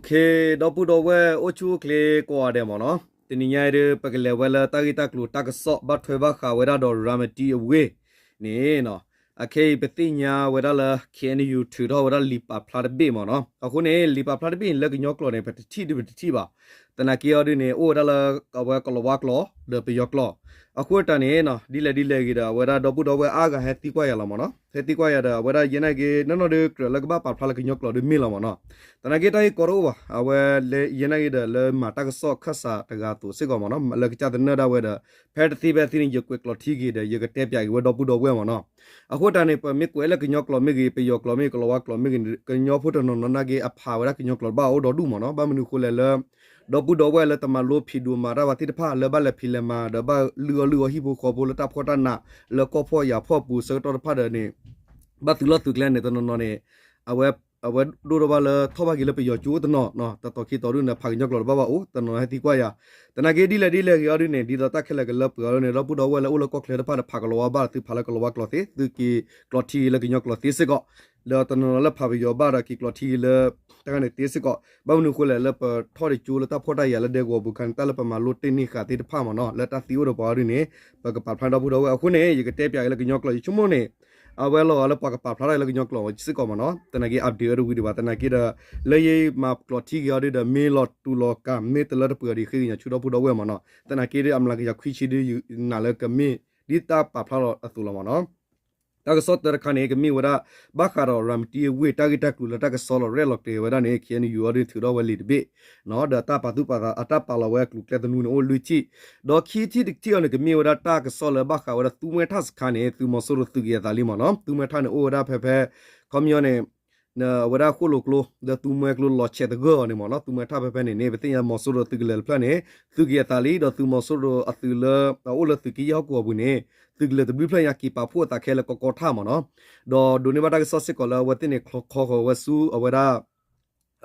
ဒီပုၢ်ဒီဝဲၢ်အိၣ်ဆူၣ်အိၣ်ချ့ကိးဂၤဒဲးမ့ၢ်နီၤ, တနံၤညါအံၤဒီး ပကလဲၤဝဲလၢတၢ်ဂ့ၢ်တၢ်ကျိၤတၢ်ကစီၣ် ဘၣ်ထွဲဘၣ်ဃးဝဲဒၣ်ဒီး ရၤမတံအဝ့ၢ်န့ၣ်နီၤ, အခဲအံၤပသ့ၣ်ညါဝဲဒၣ်လၢ ခ့ၣ်အဲၣ်ယူၣ် ထုးထီၣ်ဝဲဒၣ်လံာ်ပာ်ဖျါတဘ့ၣ်မ့ၢ်နီၤ, အဃိန့ၣ် လံာ်ပာ်ဖျါတဘ့ၣ်န့ၣ် လၢကညီကျိာ်န့ၣ် ပတထံၣ်ဒုးပတထံၣ်ဘၣ်, သနာ်က့အီၤဒုးန့ၣ် အိၣ်ဝဲဒၣ်လၢအဝဲကလီၤဝါကျိာ် ဒီးပယီၤကျိာ်, အဃိတၢ်န့ၣ်နီၤ ဒ်လဲၣ်ဒ်လဲၣ်ဂ့ၤဒီး အဝဲဒၣ်ဒီပုၢ်ဒီဝဲၢ်အါဂၤဟဲသံကွၢ်ယၤလီၤမ့ၢ်နီၤ, ဟဲသံကွၢ်ယၤဒီး အဝဲဒၣ်ယဲနာ်က့ နီၢ်နီၢ်ဒုးကြၢးလၢကဘၣ်ပာ်ဖျါလၢကညီကျိာ်ဒုးမ့ၢ်လီၤမ့ၢ်နီၤ, သနာ်က့တၢ်ဂ့ၢ်ကီတအိၣ်ဘၣ်, အဝဲလၢယဲနာ်က့ဒီး လၢမၤတၢ်ကစီၣ်ခၢၣ်စးတဂၤအသိးစ့ၢ်ကီးမ့ၢ်နီၤ, လၢကစၢ်သနၢၣ်ဒၣ်ဝဲဒီး ဖဲတသ့ဖဲသ့န့ၣ် ယကွဲးကျိာ်ထံက့ၤဒီး ယကတဲပၠးက့ၤဝဲဒီပုၢ်ဒီဝဲၢ်မ့ၢ်နီၤ, အဃိတၢ်န့ၣ် ပမ့ၢ်ကွဲးလၢကညီကျိာ်မ့ၢ်ဂ့ၤ ပယီၤကျိာ်မ့ၢ်ဂ့ၤ ကလီၤဝါကျိာ်မ့ၢ်ဂ့ၤ ကညီဖိတနီၤနီၤနာ်က့ အဖးဝဲဒၣ်ကညီကျိာ်တဘၣ်အိၣ်ဒီဒူၣ်မ့ၢ်နီၤ, ဘၣ်မနုၤအဃိလဲၣ်လၢ ဒီပုၢ်ဒီဝဲၢ်လၢတမၤလိဖံးဒိၣ်မၤတၢ်ဘၣ်သ့ၣ်တဖၣ် လၢဘၣ်လဲၤဖံးလဲၤမၤ ဒီးဘၣ်လုၢ်အီၣ်လုၢ်အီဟံၣ်ဖိဃီဖိလၢတၢ်ဖှီၣ်တၢ်နး လၢကီၢ်ဖှီၣ်ယာ်ဖှီၣ်ပူၤဆၢကတီၢ်တဖၣ်ဒီးန့ၣ် ဘၣ်သုးလီၢ်သုးကျဲန့ၣ် တနီၤနီၤန့ၣ် အဝဲ အဝဲဒိၣ်ထီၣ်ဘၣ်လၢထီၣ်ဘၣ်က့ၤလၢပယီၤကၠိတနီၤနီၤ, တတီၤခံတီၤဒုးန့ၣ် ဖးကညီကျိာ်တဘၣ်ဘၣ်အိၣ် တနီၤနီၤဟဲသံကွၢ်ယၤ, သနာ်က့ဒ်လဲၣ်ဒ်လဲၣ်ဂ့ၤအီၤဒုးန့ၣ် ဒ်သိးတၢ်ခဲလၢာ်ကလၢပှဲၤအီၤဒုးန့ၣ် ဒီပုၢ်ဒီဝဲၢ်လၢအိၣ်လၢကီၢ်ချၢတဖၣ်ဒီး ဖးကလီၤဝါဘၣ်ဒီး သုဖးလၢကလီၤဝါကျိာ်သ့ သုက့ၤကျိာ်ထံက့ၤလၢကညီကျိာ်သ့စ့ၢ်ကီး, ဒီးတနီၤနီၤလၢဖးပယီၤဘၣ်ဒီးက့ၤကျိာ်ထံက့ၤလၢ တၢ်ဂၤန့ၣ်သ့စ့ၢ်ကီး, ဘၣ်မနုၤအဃိလဲၣ်လၢပထီၣ်ဒံးကၠိလၢတၢ်ဖှီၣ်တၢ်ယာ်လၢဒဲကဝီၤပူၤခါန့ၣ် တၢ်လၢပမၤလိတ့ၢ်န့ၢ်ဃာ်သ့ၣ်တဖၣ်မ့ၢ်နီၤ လၢတၢ်သံအိၣ်ဒီးပှၤအီၤဒုးန့ၣ် ပကပာ်ဖျါဒီပုၢ်ဒီဝဲၢ်အဃိန့ၣ် ယကတဲပၠးက့ၤလၢကညီကျိာ် ယဆိကမိၣ်န့ၣ် အဝဲလီၤဂာ်လၢပှၤကပာ်ဖျါထီၣ်လၢကညီကျိာ်စ့ၢ်ကီးမ့ၢ်နီၤ, သနာ်က့ update အီၤတဝံၤဒံးဘၣ် သနာ်က့ဒီး လၢယမၤကျိာ်ထံက့ၤအီၤဒုးဒီး မ့ၢ်လီၤတူာ်လီၤကာ် မ့ၢ်တလၢတပှဲၤဒံးဃ့ကညးဆူဒီပုၢ်ဒီဝဲၢ်မ့ၢ်နီၤ, သနာ်က့ဒီး အမျးကယၤခွံဆံဒုး ယနာ်လၢကမ့ၢ်ဒ်တၢ်ပာ်ဖျါလီၤအသိးလီၤမ့ၢ်နီၤ. တၢ်ကစီၣ်တၢတခါန့ၣ် ကမ့ၢ်ဝဲဒၣ် ဘၣ်ဃးဒီးရၤမတံအဝ့ၢ် တၢ်ဂ့ၢ်တၢ်ကျိၤလၢတၢ်ကစီၣ်လီၤရဲၣ်လီၤကျဲၤဝဲဒၣ်န့ၣ် ခ့ၣ်အဲၣ်ယူၣ် အီၤဒုးထုးထီၣ်ဝဲလံာ်တဘ့ၣ် ဒီးတၢ်ပာ်သူၣ်ပာ်သး အတၢ်ပာ်လီၤဝဲအကျိၤအကျဲသနူန့ၣ် အိၣ်လွံၢ်ထံၣ်, ဒီးခံထံၣ်တထံၣ်အံၤန့ၣ် ကမ့ၢ်ဝဲဒၣ်တၢ်ကစီၣ်လၢဘၣ်ဃးဝဲဒၣ်သူမှဲထၣ်စခါန့ၣ် သုးမီၤစိရိၤသုးက့ၤအသးလံမ့ၢ်နီၤ, သူမှဲထၣ်န့ၣ်အိၣ်ဝဲဒၣ်ဖဲဖဲ ခီပညီန့ၣ် အဝဲဒၣ်ဃိၣ်လိာ်ကျိ ဒီးသူမှဲကျိလီၤဆဲးသဂၢၢ်အီၤန့ၣ်မ့ၢ်နီၤ, သူမှဲထၣ်ဖဲဖဲန့ၣ်န့ၣ် ပသ့ၣ်ညါမီၤစိရိၤသုးကလၢၤတဖျၢၣ်န့ၣ် သုးက့ၤအသးလံ ဒီးသုးမီၤစိရိၤအသုးလၢ အအိၣ်လၢသုးက့ယဲၢ်ဟီၣ်ကဝီၤပူၤန့ၣ် သုးကလၢၤတဘျုးဖျၢၣ်ညါက့ၤပာ်ဖှိၣ်အသးခဲလၢာ်ကီကီထၣ်မ့ၢ်နီၤ, ဒီးဒိးန့ၢ်ဘၣ်တၢ်ကစီၣ်စ့ၢ်ကီးလၢအဝဲသ့ၣ်န့ၣ် ခီဃီၤဝဲဆူအဝဲဒၣ်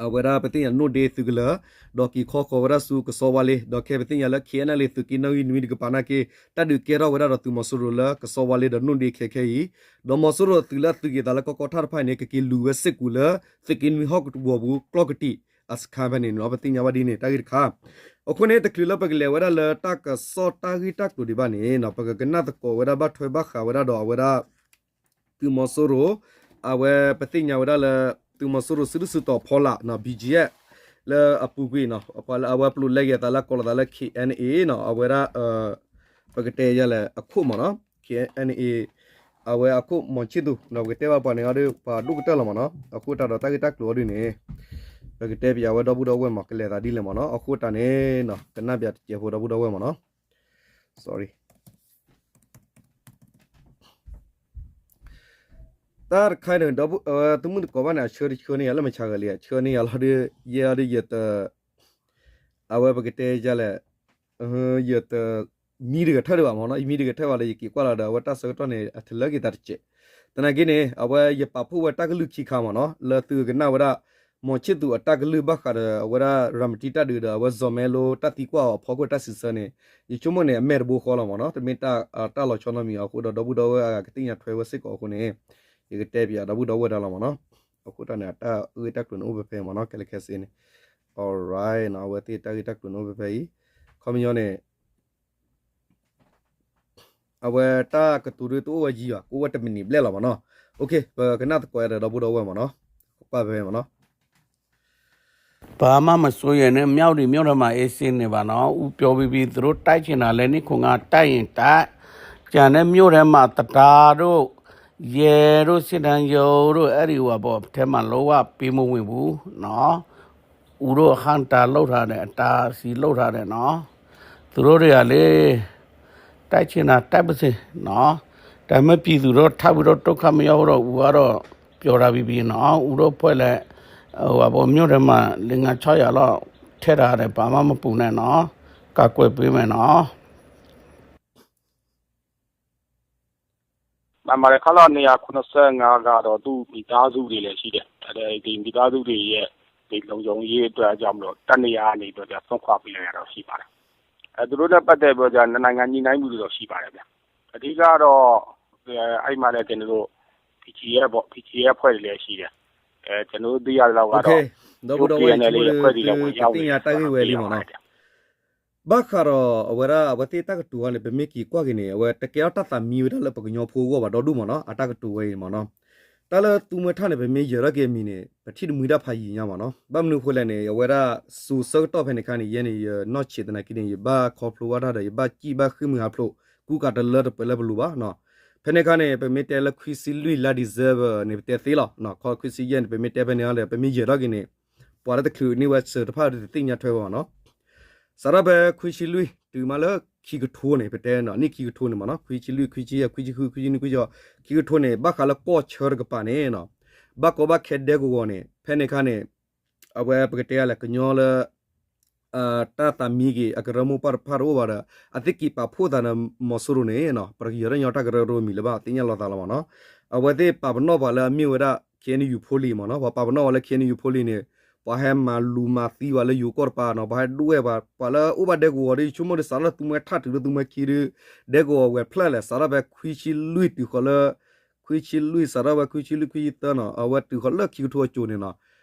အဝဲဒၣ်ပသ့ၣ်ညါနိၣ်ဒ့သုးကလၢၤ, ဒီးက့ၤခီဃီၤဝဲဒၣ်ဆူကစီဝါလ့, ဒီးခဲပသ့ၣ်ညါလၢ ခ့ၣ်အဲၣ်အဲၣ်လ့ သုးက့နီၣ်ဂံၢ်နွံတကပၤနာ်က့ တၢ်ဒုးကဲထီၣ်ဝဲဒၣ်ဒီးသုးမီၤစိရိၤလၢကစီဝါလ့ဒီးနိၣ်ဒ့ခဲခဲအံၤ, ဒီးမီၤစိရိၤအသုးလၢအသုးက့ၤသးလၢကီကီထၣ်တဖၣ်အံၤန့ၣ် ကက့ၤလူၤဝဲစ့ၢ်ကီးလၢ သုးက့နွံဟီၣ်ကဝီၤပူၤကျီၢ်ကတံာ် အစခါဖဲန့ၣ်နီၤ ပသ့ၣ်ညါဘၣ်ဒ်န့ၣ် တၢ်ဂ့ၢ်တခါ အဃိန့ၣ် တချုးလၢပကလဲၤဝဲဒၣ်လၢတၢ်ကစီၣ်တၢ်ဂ့ၢ်တၢ်ကျိၤဒံးဘၣ်န့ၣ် ပကကနၣ်သကိးဝဲဒၣ်ဘၣ်ထွဲဘၣ်ဃးဝဲဒၣ်ဒီးအဝဲဒၣ် သုးမီၤစိရိၤ အဝဲပသ့ၣ်ညါဝဲဒၣ်လၢ သုးမီၤစိရိၤစုဒုၣ်စုတီၤဖီလာ် ဘီကၠံယဲၣ် လၢအပူၤကွံာ်နီၤ ပှၤလၢအဝဲပျိးလဲက့ၤအသးလၢကိးလီၤသးလၢ ခ့ၣ်အဲၣ်အဲၣ်နီၤ အဝဲဒၣ် ပကတဲယဲလဲၣ် အခိၣ်မ့ၢ်နီၤ ခ့ၣ်အဲၣ်အဲၣ် အဝဲအခိၣ်မီၤဆံၣ်သူး ပကတဲဘၣ်ပှၤန့ၣ်အီၤဒီး ပှၤဒိၣ်ကတၢၢ်လီၤမ့ၢ်နီၤ အဃိတၢ်ဒီးတၢ်ဂ့ၢ်တၢ်ကျိၤအီၤဒ်န့ၣ် ပကတဲပၠးဝဲဒီပုၢ်ဒီဝဲၢ်မ့ၢ် ကလဲၤသးဒ်လဲၣ်မ့ၢ်နီၤ အဃိတၢ်န့ၣ် ကနၣ်ပၠးတစဲးဖိဒီပုၢ်ဒီဝဲၢ်မ့ၢ်နီၤ sorry တၢ်တခါန့ၣ် ဒီပုၢ် သုးမုၢ်သကိးဘၣ်န့ၣ် အဆှၢတဆှၢန့ၢ်ယၤလၢမုၢ်ဆါဂၤလံ အဆှၢန့ၢ်ယၤလီၤဒီး ယဲအီၤဒီးယတ အဝဲပကတဲယလဲၣ် ယတ မံတဂဲၤထၢၣ်ဒံးဘၣ်မ့ၢ်နီၤ ယမံတဂဲၤထၢၣ်ဘၣ်ဒီး ယက့ၤကွၢ်လီၤဒီး အဝဲတၢ်ဆၢကတီၢ်န့ၣ် အထလၢက့ၤသးတစဲး သနာ်က့န့ၣ် အဝဲယပာ်ဖှိၣ်ဝဲတၢ်ကလုၢ်ခံခါမ့ၢ်နီၤ လၢသုကကနၣ်ဝဲဒၣ် မီၤဆံၣ်သူးအတၢ်ကလုၢ်ဘၣ်ဃးဒီး အဝဲဒၣ်ရၤမတံတၢ်ဒုးဒီး အဝဲစီၤမဲလိတၢ်သံကွၢ်အီၤအဖီခိၣ်တၢ်စံးဆၢန့ၣ် ယဆိကမိၣ်န့ၣ် အမဲာ်တဘိဃီလီၤမ့ၢ်နီၤ တမ့ၢ်တၢ်လီၤဆီနီတမံၤအဃိဒီး ဒီပုၢ်ဒီဝဲၢ်အဂၤကသ့ၣ်ညါထွဲဝဲစ့ၢ်ကီးအဃိန့ၣ် ယကတဲပၠးဒီပုၢ်ဒီဝဲၢ်တၢ်လီၤမ့ၢ်နီၤ အဃိတၢ်န့ၣ် အတၢ်ဂ့ၢ်တၢ်ကျိၤန့ၣ်အိၣ်ဖဲဖဲမ့ၢ်နီၤ ခဲလၢာ်ခဲဆ့န့ၣ် alright နီၤ အဝဲသ့ၣ်တၢ်ဂ့ၢ်တၢ်ကျိၤန့ၣ်အိၣ်ဖဲဖဲအံၤ ခီပညီန့ၣ် အဝဲတၢ်ကတိၤဒုးတအိၣ်ဝဲယံၤဘၣ် ကအိၣ်ဝဲတမံးနံးဘျဲၣ်လီၤမ့ၢ်နီၤ ပကနၣ်သကိးယၤဒီးဒီပုၢ်ဒီဝဲၢ်မ့ၢ်နီၤ ကွၢ်ဖဲမ့ၢ်နီၤ ပမ့ၢ်မဆိယဲၢ်န့ၣ် မြဝတီမြို့ထဲမှာ အေးဆေးနေပါနော် ဦးပြောပြီးပြီ သူတို့တိုက်ချင်တာလဲ နှစ်ခုငါတိုက်ရင်တိုက် ကျန်တဲ့မြို့ထဲမှာ သဒါတို့ ရဲတို့ စစ်တမ်းရုံးတို့ အဲ့ဒီဟိုဟာပေါ့ ထဲမှာ လုံးဝပေးမဝင်ဘူးနော် ဦးတို့အဟန့်တားလုပ်ထားတယ် အတားအဆီးလုပ်ထားတယ်နော် သူတို့တွေကလေ တိုက်ချင်တာတိုက်ပါစေနော် ဒါပေမဲ့ပြည်သူတော့ထပ်ပြီးတော့ဒုက္ခမရောက်ဖို့တော့ဦးကတော့ပြောထားပြီးပြီနော် ဦးတို့အဖွဲ့လည်းဟိုဟာပေါ့မြို့ထဲမှာလေးငါးခြောက်ရာလောက်ထည့်ထားတယ်ဘာမှမပူနဲ့နော်ကာကွယ်ပေးမယ်နော် မမရခလနှစ်ရာခုနှစ်ဆယ့်ငါးကတော့သူ့မိသားစုတွေလည်းရှိတယ်အဲဒီမိသားစုတွေရဲ့ဒီလုံခြုံရေးအတွက်အကြောင်းမလို့တနေရာနေပြီးတော့ဆုံးခွာပေးလိုက်ရတော့ရှိပါတယ်အဲသူတို့နဲ့ပတ်သက်ပြီးတော့နှစ်နိုင်ငံညီနိုင်မှုတွေတော့ရှိပါတယ်ဗျအဓိကတော့အဲ့မှာလည်းကျွန်တော်တို့ PGF ပေါ့ PGF အဖွဲ့တွေလည်းရှိတယ်အဲကျွန်တော်တို့သိရတဲ့လောက်ကတော့ ဒီပုၢ်ဒီဝဲၢ် ယဆိကမိၣ်ဒီး သုကသ့ၣ်ညါတၢ်ဂ့ၢ်ဝဲလံမ့ၢ်နီၤ. ဘၣ်ဃးဒီးအဝဲဒၣ် အဝဲသ့ၣ်တၢ်ကတိၤအံၤန့ၣ် ပမ့ၢ်က့ၤကွၢ်က့ၤန့ၣ် အဝဲတကဲထီၣ်တၢ်သးမံဝဲဒၣ်လၢပကညီဖိအဂီၢ်ဘၣ်ဒီဒူၣ်မ့ၢ်နီၤ အတၢ်ကတိၤဝဲအံၤမ့ၢ်နီၤ. တၢ်လၢသူမှဲထၣ်န့ၣ် ပမ့ၢ်ယၢၤထီၣ်က့ၤအမံၤန့ၣ် ပထံၣ်တမှံတၢ်ဖးယံာ်ညါမ့ၢ်နီၤ. ဘၣ်မနုၤအဃိလဲၣ်န့ၣ် အဝဲဒၣ်စိၤဆၢကတီၢ်ဖဲန့ၣ်အခါန့ၣ် ယဲန့ၣ် ယနီၢ်ဆံးသနာ်က့န့ၣ် ယဘၣ်ခီဖျိဘၣ်တၢ်ဒီး ယဘၣ်စံၣ်ဘၣ်ဃ့ၢ်မှံဟးဖျိး ကူကၤတလၢတပှဲၤလၢပလိၤဘၣ်နီၤ. ဖဲန့ၣ်အခါန့ၣ် ပမ့ၢ်တဲလၢခွံဆံလွံၢ်လါ December န့ၣ် ပတဲသ့လီၤ. ခီခွံဆံယဲၢ်န့ၣ် ပမ့ၢ်တဲဖဲန့ၣ်ဒီး ပမ့ၢ်ယၢၤထီၣ်က့ၤန့ၣ် ပှၤလၢတချုးန့ၢ်ဝဲစၢၤတဖၣ်ဒီးတသ့ၣ်ညါထွဲဝဲမ့ၢ်နီၤ. စးထီၣ်ဖဲခွံဆံလွံၢ်တုၤမးလၢခံကထိန့ၣ် ပတဲနီၤ နံၣ်ခံကထိန့ၣ်မ့ၢ်နီၤ ခွံဆံလွံၢ် ခွံဆံယဲၢ် ခွံဆံဃု ခွံဆံနွံ ခွံဆံ ခံကထိန့ၣ် ဘၣ်ဃးလၢကီၢ်ဆၢတကပၤန့ၣ်နီၤ ဘၣ်ကီဘၣ်ခဲဒဲကဝီၤန့ၣ် ဖဲန့ၣ်အခါန့ၣ် အဝဲပကတဲလဲၣ် ကညီလၢ တၢ်သးမံက့ၤ အကရၢမိၢ်ပှၢ်တဖၣ်တအိၣ်ဘၣ်ဒီး အသ့ၣ်က့ၤပာ်ဖှိၣ်သးဒီးမီၤစိရိၤန့ၣ်နီၤ ပတယၢၤထီၣ်ညီတၢ်ကရၢကရိမံၤလၢၤဘၣ် သ့ၣ်ညါလီၤသးလီၤမ့ၢ်နီၤ. အဝဲသ့ၣ်ပာ်ပနီၣ်ပှၤလၢအမ့ၢ်ဝဲဒၣ် K N U ဖိလံၤမ့ၢ်နီၤ ပှၤပာ်ပနီၣ်ပှၤလၢ K N U ဖိလံၤန့ၣ် ပှၤဟဲမၤလူၤမၤသံပှၤလၢယိၤကီၢ်တပၤနီၤ ပှၤဟဲဒွဲၣ်ပှၤ ပှၤလၢအိၣ်ဘၣ်ဒဲကဝီၤဒီး ယဆိကမိၣ်ဒီး စးထီၣ်လၢသူမှဲထၣ်တုၤလၢသူမှဲခံဒီး ဒဲကဝီၤဝဲၤဖျၢၣ်လဲၣ် စးထီၣ်ဖဲခွံဆံလွံၢ်တုၤဃီလၢ ခွံဆံလွံၢ် စးထီၣ်ဝဲခွံဆံလွံၢ် ခွံဆံသၢနီၤ အဝဲတုၤဃီလၢခံကထိအစိၤန့ၣ်နီၤ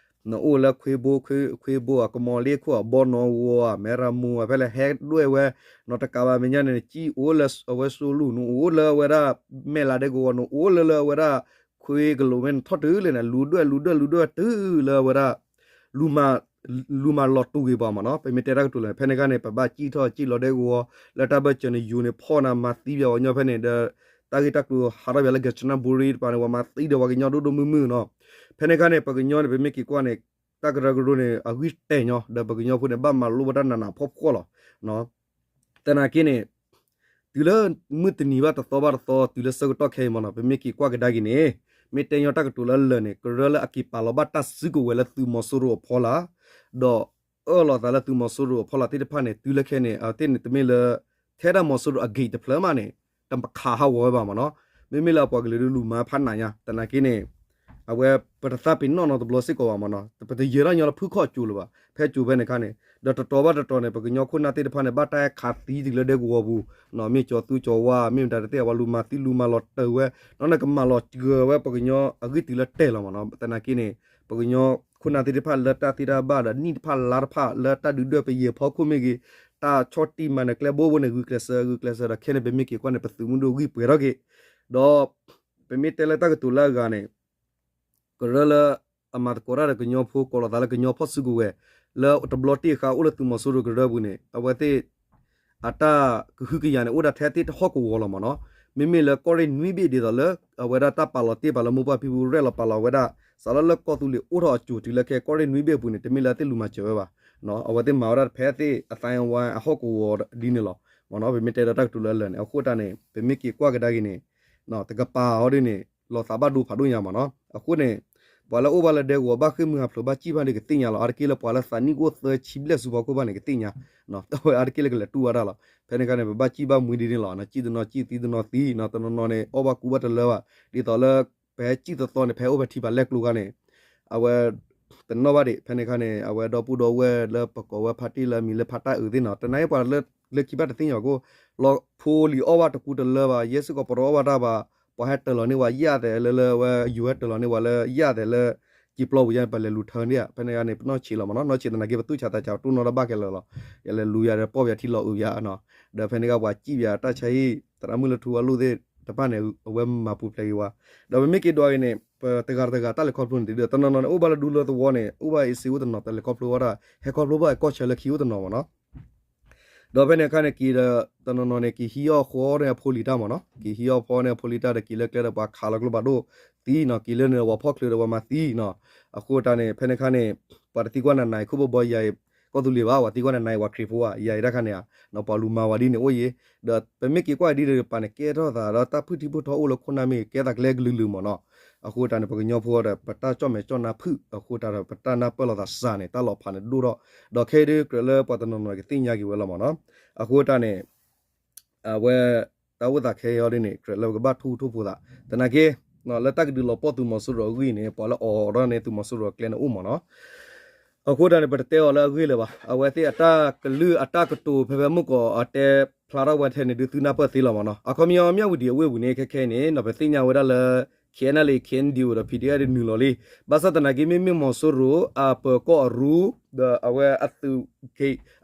နအိၣ်လၢခွ့ဘိ ခွ့ဘိ အကမီၤလ့ခိၣ် အဘီနီၢ်ဂီၤ အမဲရမိၢ် အဖဲလဲၣ် ဟဲဒွဲၣ်ဝဲ နီၤတကးဘၣ်မဲာ်ညါန့ၣ် နစံၣ်အိၣ်လၢအဝဲစိလူၢ် နအိၣ်လၢအဝဲဒၣ် မဲၢ်လးဒဲကဝီၤ နအိၣ်လၢလၢအဝဲဒၣ် ခွ့ကလိာ်ဝဲန့ၣ် ထီၣ်တုၤလဲၣ်န့ၣ် လူၤဒွဲၣ်လူၤဒွဲၣ်လူၤဒွဲၣ်တုၤလၢအဝဲဒၣ် လူၤမၤ လူၤမၤလီၤတူာ်က့ၤပှၤမ့ၢ်နီၤ ပမ့ၢ်တဲတၢ်ကတိၤလၢ ဖဲန့ၣ်အခါန့ၣ် ပဘၣ်စံၣ်ထီၣ်စံၣ်လီၤဒဲကဝီၤ လၢတၢ်ဘၢၣ်စၢၤန့ၣ် ယိၤန့ၣ် ဖီၣ်နၤမၤသံပှၤပှၤကညီဖဲန့ၣ်ဒီး တၢ်ဂ့ၢ်တၢ်ကျိၤဟးထီၣ်ပှၤလၢ ကၠနဘူရံ တပၤန့ၣ် ပှၤမၤသံဒီးပှၤကညီဒိၣ်ဒိၣ်မုၢ်မုၢ်နီၤ. ဖဲန့ၣ်အခါန့ၣ် ပကညီန့ၣ် ပမ့ၢ်က့ၤကွၢ်န့ၣ် တၢ်ကရၢကရိန့ၣ် အဂံၢ်တဲာ်ညီ ဒီးပကညီဖိန့ၣ် ဘၣ်မၤလိဘၣ်တၢ်နးနးဖှီၣ်ဖှီၣ်လီၤ. သနာ်က့န့ၣ် တုၤလၢမုၢ်တနံၤဘၣ်တသီဘၣ်တသီ တုၤလၢဆၢကတီၢ်ခဲအံၤမ့ၢ်နီၤ ပမ့ၢ်က့ၤကွၢ်ကဒါက့ၤန့ၣ် မ့ၢ်တဲညီတၢ်ကတိၤလၢအလၢာ်န့ၣ် ကရၢလၢအက့ၤပာ်လီၤဘၣ်တၢ်စုကဝဲၤလၢသုးမီၤစိရိၤအဖီလာ် ဒီးအၢၣ်လီၤသးလၢသုးမီၤစိရိၤအဖီလာ်သ့ၣ်တဖၣ်န့ၣ် တုၤလၢခဲန့ၣ် အဝဲသ့ၣ်န့ၣ် တမ့ၢ်လၢ ထဲဒၣ်မီၤစိရိၤအ gate တဖျၢၣ်မးန့ၣ် တခးဟးဂီၤဝဲဘၣ်မ့ၢ်နီၤ. မ့မ့ၢ်လၢအပှၤကလုာ်ဒုးလူၤမၤဖးနးညါ သနာ်က့န့ၣ် အဝဲပတသးပ့ၤနီၣ်နီတဘျီစ့ၢ်ကီးဘၣ်မ့ၢ်နီၤ ပတယၢၤထီၣ်ညီလၢဖုၣ်ခီၣ်ကၠိလၢၤဘၣ် ဖဲကၠိဖဲန့ၣ်အခါန့ၣ် ဒီးတတီၤဘၣ်တတီၤန့ၣ် ပကညီခိၣ်နၢ်သ့ၣ်တဖၣ်န့ၣ် ဘၣ်တၢ်ဟဲခးသံတုၤလၢဒဲကဝီၤပူၤ မ့ၢ်ကၠီၤသူကၠီၤဝါ မ့ၢ်မတၤတသ့ၣ် ပှၤလူၤမၤသံလူၤမၤလီၤတၢၤဝဲ နီၢ်န့ၣ်ကမၤလီၤစှၤဝဲပကညီအဂံၢ်တုၤလၢတဲာ်လီၤမ့ၢ်နီၤ. သနာ်က့န့ၣ် ပကညီခိၣ်နၢ်သ့ၣ်တဖၣ်လၢတၢ်သ့တၢ်ဘၣ်ဒီးနံၣ်တဖၣ်လါတဖၣ်လၢတၢ်ဒုးဒွဲၣ်ပယဲၢ်ဖီခိၣ်မ့ၢ်ဂ့ၤ တၢ်ဆီၣ်တံၢ်မၤနၢၤကျဲဘိဘိန့ၣ် ဂုာ်ကျဲးစၢးဂုာ်ကျဲးစၢးဒီးခဲန့ၣ် ပမ့ၢ်က့ၤကွၢ်န့ၣ် ပသုးမုၢ်ဒိၣ်ဂံၢ်ပှဲၤထီၣ်က့ၤ ဒီး ပမ့ၢ်တဲလၢတၢ်ကတိၤလၢအဂၤန့ၣ် ကရၢလၢ အမၤသကိးတၢ်ဒီးကညီဖိ ကိးလီၤသးလၢကညီဖီၣ်စုကဝဲၤ လၢတဘျီတ့ၢ်ဃာ်အိၣ်လၢသုးမီၤစိရိၤကရၢပူၤန့ၣ် အဝဲသ့ၣ် အတၢ်ကဟုကယာ်န့ၣ် အိၣ်ဒၣ်ထဲသ့ၣ်တဟီၣ်ကဝီၤလီၤမ့ၢ်နီၤ. မ့မ့ၢ်လၢကီၢ်ရ့ၣ်နွံဘ့ၣ်ဒ်သိးလၢ အဝဲဒၣ်တၢ်ပာ်လီၤတ့ၢ်ပာ်လၢမိၢ်ပၢ်ဖံဖုရဲၣ်လီၤပာ်လီၤဝဲဒၣ် စးလၢလၢကီၢ်သူလ့ၤအိၣ်ထီၣ်အစိၤတုၤလၢခဲ ကီၢ်ရ့ၣ်နွံဘ့ၣ်အပူၤန့ၣ် တမ့ၢ်လၢအသ့ၣ်လူၤမၤစၢၤဝဲဘၣ်. အဝဲသ့ၣ်မၤဝဲဒၣ်ဖဲသ့ၣ်အသိုင်းအဝိုင်းအဟီၣ်ကဝီၤဒ်န့ၣ်လီၤ. ပမ့ၢ်တဲဒီးတၢ်ကတိၤလၢအလၢာ်န့ၣ် အဃိတၢ်န့ၣ် ပမ့ၢ်က့ၤကွၢ်ကဒါက့ၤန့ၣ် တကပၤအီၤဒ်န့ၣ် လီၤသးဘၣ်ဒိဖးဒိၣ်ညါမ့ၢ်နီၤ. အဃိန့ၣ် ပှၤလၢအိၣ်ဘၣ်လၢဒဲကဝီၤဘၣ်ဃ့ၢ်မှံဟးဖျိးဘၣ်စံၣ်ဘၣ်ဒီးကသ့ၣ်ညါလီၤ. အါတက့ၢ်လၢပှၤလၢသးနံၣ်ကအိၣ်သၢဆံဘျဲၣ်ဆူဖီခိၣ်ဘၣ်န့ၣ် ကသ့ၣ်ညါ အါတက့ၢ်လၢကလဲၤတူၢ်ဘၣ်တၢ်လီၤ. ဖဲန့ၣ်အခါန့ၣ် ပဘၣ်စံၣ်ဘၣ်မှံဒ်န့ၣ်လီၤ. စံၣ်တနီၤစံၣ်သံတနီၤသံ တနီၤနီၤန့ၣ် အီၣ်ဘၣ်ကူဘၣ်တလၢဘၣ် ဒ်သိးလၢ ပဟဲစံၣ်သီသီန့ၣ် ပဟဲအိၣ်ဖဲထံဖးလဲၢ်ကျိခါန့ၣ် အဝဲ တနီၣ်ဘၣ်ဒံး ဖဲန့ၣ်အခါန့ၣ် အဝဲဒီပုၢ်ဒီဝဲၢ်လၢပကိးဝဲဖါတံၢ်လၢအမံၤလၢဖါတၢ်အုးသ့ၣ်နီၤ တနာ်က့ပှၤလၢခံဘၣ်တသ့ၣ်ညါဘၣ်ခိၣ် လီၤဖိလံၤအီၣ်ဘၣ်တကူတလၢဘၣ် ယဲစ့ၢ်ကီးပတအီၣ်ဘၣ်တၢ်ဘၣ် ပှၤဟဲတၢၤလီၤန့ၢ်ဝဲယၣ်သဲးလၢလၢဝဲ ယိၤဟဲတၢၤလီၤန့ၢ်ဝဲလၢယၣ်သဲးလၢ ကံပျီပူၤယါန့ၣ် ပလဲၤလူၤထၢန့ၣ် ဖဲန့ၣ်အခါန့ၣ် ပနီၢ်ဆံးလီၤမ့ၢ်နီၤ နီၢ်ဆံးသနာ်က့ ပသူၣ်ဆးသးဆး ပတူၢ်နီၣ်တၢ်ဘၣ်ခဲလၢာ်လီၤ ယလဲၤလူၤယၤဒီးပီၢ်ယၤထံလီၤအုးယၤ ဒီးဖဲန့ၣ်ကပှၤစံၣ်ပယၤတၢ်ဆါဟံၣ် သရၣ်မုၣ်လၢထူဝါလိၣ်သ့ၣ်တဖၣ်န့ၣ် အဝဲမၤပူၤဖျဲးက့ၤဝဲ ဒီးပမ့ၢ်က့ၤဒွးက့ၤန့ၣ် ပတဂၤတဂၤတၢ်လဲၤခီဖျိန့ၣ် တဒ် တနီၤနီၤန့ၣ် အိၣ်ဘၣ်လၢဒူလၢသဝီန့ၣ် အိၣ်ဘၣ်အ့ၣ်စ့အိၣ်တနီၤ တလဲၤခီဖျိဝဲဒၣ် ဟဲခီဖျိဘၣ်ကီၢ်ဆၢလၢခံအိၣ်တနီၤမ့ၢ်နီၤ ဒီးဖဲန့ၣ်အခါန့ၣ်က့ၤဒီး တနီၤနီၤန့ၣ် က့ၤဟံးအီၣ်ဃီန့ၢ်အဖိလံၤတၢ်မ့ၢ်နီၤ က့ၤဟံးအီၣ်ဖီန့ၢ်အဖိလံၤတၢ်ဒီးက့ၤလၢကျဲဒီးပှၤခးလီၤကျိဖးဒိၣ်သံနီၤ က့ၤလၢန့ၣ်ဝၤဖီၣ်ချုးဒီးဝၤမၤသံနီၤ အဃိတၢ်န့ၣ် ဖဲန့ၣ်အခါန့ၣ် ပှၤတသံကွၢ်နၤနၤအံၤ ခိၣ်ဘီဘီယၤအံၤ ကီၢ်သူလ့ၤဘၣ် ပှၤသံကွၢ်နၤနၤအံၤ ပှၤခရံာ်ဖိဧါ ယၤအံၤတၢ်ခါန့ၣ်ဧါ ပှၤလူၤမၤဝဲဒ်န့ၣ်အိၣ်ယံၤ ဒီးပမ့ၢ်က့ၤကွၢ်ဒ်ဒီးပှၤန့ၣ် ကဲထီၣ်သးဒီးတၢ်ဖုၣ်ထံဖုၣ်ထီအိၣ်လၢခိၣ်နၢ်မ့ၢ်ဂ့ၤ ကဲသးကျဲကလုာ်လုာ်မ့ၢ်နီၤ အဃိတၢ်န့ၣ် ပကညီဖိဒီး ပတၢ်ကၠီၣ်မဲာ်ကၠီၣ်နါဖုၣ် အဃိတၢ်ဒီး ပတၢ်နၢ်ပၢၢ်လိာ်သးစှၤန့ၣ် တၢ်လီၤဖးန့ၣ်ဒိၣ်ထီၣ် ဒီးခဲအံၤဒ်ကြၢးလၢပှၤတနီၤနီၤကသ့ၣ်ညါက့ၤဝဲလီၤမ့ၢ်နီၤ အဃိတၢ်န့ၣ် အဝဲ တၢ်အိၣ်သးခဲအံၤအီၤဒ်န့ၣ် ကြၢးလၢပကဘၣ်ထူထူဖိသး သနာ်က့ လၢတၢ်ကဒုးလီၤပှီၢ်သုးမီၤစိရိၤအဂ့ၢ်န့ၣ် ပှၤလၢအိးထီၣ်န့ၢ်သုးမီၤစိရိၤအကျဲန့ၣ်အိၣ်မ့ၢ်နီၤ အဃိတၢ်န့ၣ် ပတတဲအီၤလၢအဂ့ၢ်လၢၤဘၣ် အဝဲသ့ၣ်အတၢ်ကလုၢ်အတၢ်ကတိၤ ဖဲဖဲမုၢ်ကီးအတဲဖျါထီၣ်ဝဲထဲန့ၣ် ဒုးသုနၢ်ပၢၢ်သ့လီၤမ့ၢ်နီၤ အခီပညီ မၠၣ်ဝတံၤအဝ့ၢ်ပူၤန့ၣ် ခဲခဲအံၤန့ၣ် ပသ့ၣ်ညါဝဲဒၣ်လၢ KNLA KNDO ဒီး PDF ဒုးနုာ်လီၤလံ. ဘၣ်ဆၣ်သနာ်က့ မ့မ့ၢ်မီၤစိရိၤ အပၢၤကီၢ်အရူ ဒီးအဝဲအသုး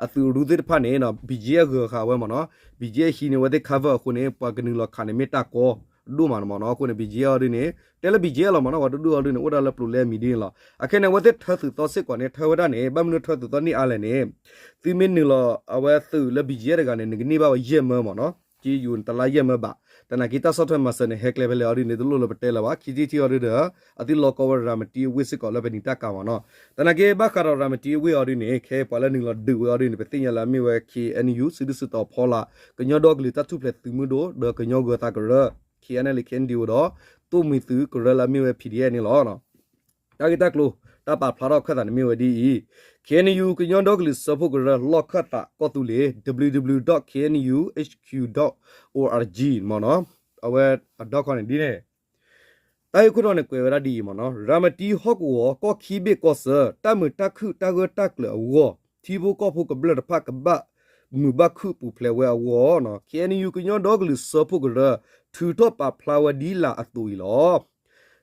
အသုးအရူသ့ၣ်တဖၣ်န့ၣ် BGF ဂၢၤဃာ်ဝဲမ့ၢ်နီၤ, BGF ဟံးန့ၢ်ဝဲသ့ၣ် cover အဃိန့ၣ် ပှၤကနုာ်လီၤခးန့ၣ်မ့ၢ်တၢ်ကီဒိၣ်မးန့ၣ်မ့ၢ်နီၤ. အဃိန့ၣ် BGF အီၤဒ်န့ၣ် တဲလၢ BGF လီၤမ့ၢ်နီၤ, ပှၤတဒူၣ်အီၤဒ်န့ၣ် အိၣ်ဒၣ်လၢပျိၤလဲမံၤဒ်န့ၣ်လီၤ. အခဲန့ၣ် အဝဲသ့ၣ်ထၢသုးသီစ့ၢ်ကီးန့ၣ် ထၢဝဲဒၣ်န့ၣ် ဘၣ်မနုၤထၢသုးသီန့ၢ်အါလဲၣ်န့ၣ် သုမ့ၢ်နုာ်လီၤအဝဲသုးလၢ BGF တဂၤန့ၣ် နကန့ၢ်ဘၣ်ဝဲယဲၢ်မၢမ့ၢ်နီၤ, ကယူၤတလါယဲၢ်မၢဘၣ်. သနာ်က့တၢ်ဆီၣ်ထွဲမၤစၢၤန့ၣ် ဟဲကျဲဖဲလဲၣ်အီၤဒ်န့ၣ် တလိၣ်လၢပတဲလၢၤဘၣ်. ခံထံၣ်ထံၣ်အီၤဒ်ဒီး အသုလီၤကီဝဲရၤမတံအဝ့ၢ်စ့ၢ်ကီးလၢပနံာ်တၢ်ကၤမ့ၢ်နီၤ. သနာ်က့ဘၣ်ဃးဒီးရၤမတံအဝ့ၢ်အီၤဒ်န့ၣ် ခဲအံၤပှၤလၢနုာ်လီၤဒုးဝဲအီၤဒ်န့ၣ် ပသ့ၣ်ညါလၢအမ့ၢ်ဝဲ KNU စုဒုၣ်စုတီၤဖီလာ် ကညီဒီကလုာ်တၢ်ထူၣ်ဖျဲးသုးမုၢ်ဒိၣ် ဒီးကညီဂၢၤသးကရၢ KNLA KNDO ဒီး သိၣ်မှံၤသုးကရၢလၢအမ့ၢ်ဝဲ PDF န့ၣ်လီၤ. တၢ်ဂ့ၢ်တၢ်ကျိၤ တၢ်ပာ်ဖျါထီၣ်ခၢၣ်သးန့ၣ်မ့ၢ်ဝဲဒ်အံၤ, KNU ကညီဒီကလုာ်စၢဖှိၣ်ကရၢ လီၢ်ခၢၣ်သးကီၢ်သူလ့ၤ www dot knuhq dot org မ့ၢ်နီၤ, အဝဲအဒီခီန့ၣ်ဒ်န့ၣ် တၢ်ဂ့ၢ်ခိၣ်တီန့ၣ်ကွဲးဝဲဒၣ်ဒ်အံၤမ့ၢ်နီၤ, ရၤမတံဟီၣ်ကဝီၤ ကီၢ်ခံဘ့ၣ်ကီၢ်ဆၢ တၢ်မုာ်တၢ်ခုၣ်တၢ်ဂၢၢ်တၢ်ကျၢၤအဂီၢ် ထံဖိကီၢ်ဖိကမျၢၢ်တဖၣ်ကဘၣ်မုာ်ဘၣ်ခုၣ်ပူၤဖျဲးဝဲအဂီၢ် KNU ကညီဒီကလုာ်စၢဖှိၣ်ကရၢ ထုးထီၣ်ပာ်ဖျါဝဲဒ်လာ်အသိးအံၤလီၤ.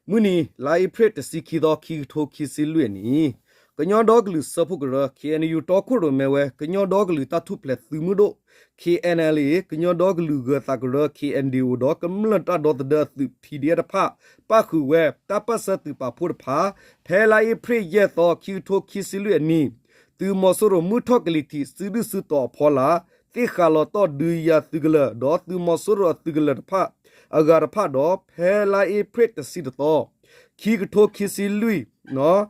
မုၢ်နံၤ လါအ့ဖြ့ၣ်တဆံခံသီ ခံကထိခံဆံလွံၢ်အနံၤ ကညီဒီကလုာ်စၢဖှိၣ်ကရၢ KNU တီခိၣ်ရိၣ်မဲဝဲ ကညီဒီကလုာ်တၢ်ထူၣ်ဖျဲးသုးမုၢ်ဒိၣ် KNLA ကညီဒီကလုာ်ဂၢၤသးကရၢ KNDO ဒီးကမျၢၢ်တၢ်ဒီသဒၢအသုး PDF တဖၣ် ပၣ်ဃုာ်ဝဲတၢ်ပၢၢ်ဆၢသုးပာ်ဖှိၣ်တဖၣ် ဖဲလါအ့ဖြ့ၣ်ယဲၢ်သီ ခံကထိခံဆံလွံၢ်အနံၤ သုးမီၤစိရိၤမုၢ်ထီၣ်ကလံၤထံး စုဒုၣ်စုတီၤအဖီလာ် သ့ၣ်ဃးလီၤတီၢ်ဒုးယၤသုးကလၢၤ ဒီးသုးမီၤစိရိၤအသုးကလၢၤတဖၣ် အဂၤတဖၣ်ဒီး ဖဲလါအ့ဖြ့ၣ်တဆံတသီ ခံကထိခံဆံလွံၢ်